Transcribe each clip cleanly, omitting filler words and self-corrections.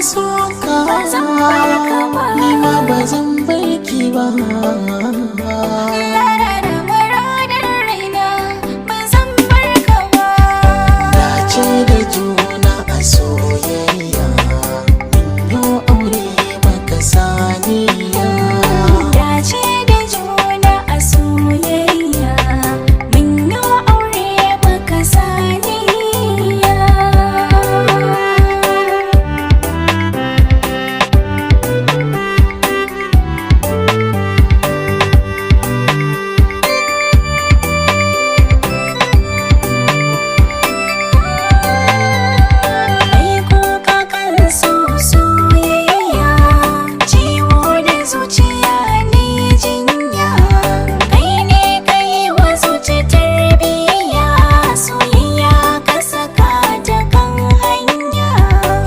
so ka. Ba zan bar ka ba. Ni ma ba zan bar ki ba. Larara muradin raina, ba zan bar ka ba. Dace da juna a soyayya, mun yo aure maka saniya. Dace da juna a soyayya, mun yi aure baka saniya. Ai kuka kan so soyayya, ciwo da zuciya ne jinya. Kai ne kai wa zuci tarbiyya, soyayya ka saka ta kan hanya.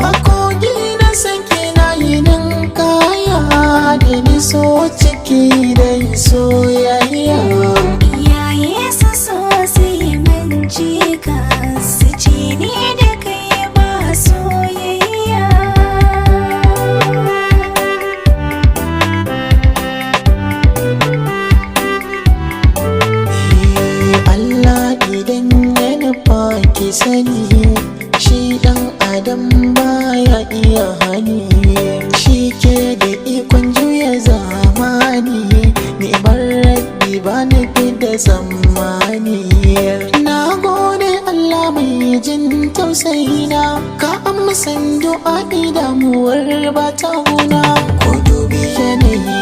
A kogi na sanki na yinin kaya da ni so ciki da soyayya. Iyaye su so su yi mance ka, su ce ni da kai ba soyayya. Eh, Allah idan ya nufa ki sani, shi dan adam baya iya hani. Shi ke da ikon juya zamani, ni'imar rabbi ba nufi da tsammani. Na gode Allah mai jin tausayina, ka amsan du'a'i, damuwar ba ta guna. Ko dubi yanayi.